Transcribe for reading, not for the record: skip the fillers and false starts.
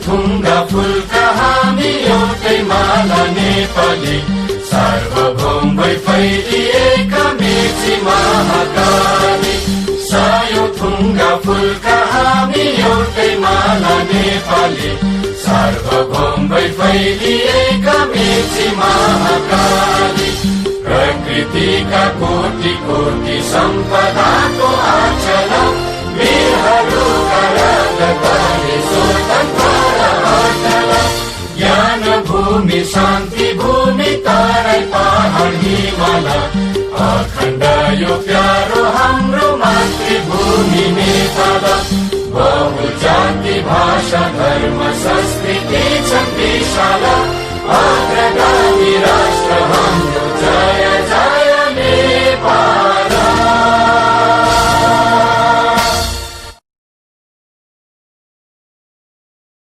थुङ्गा फुलका हामी एउटै माला नेपाली सार्वभौम भई फैलिएका मेची महाकाली सयौं थुङ्गा फुलका हामी एउटै माला नेपाली सार्वभौम भई फैलिएका मेची महाकाली प्रकृतिका कोटि कोटि सम्पदाको आचल वीरहरूका रगतले स्वतन्त्र अचल ज्ञान भूमि शान्ति भूमि तराई पहाड हिमाल अखण्ड यो प्यारो हाम्रो मातृभूमि नेपाल बहुजाति भाषा धर्म संस्कृति छ विशाल अग्रगामी राष्ट्र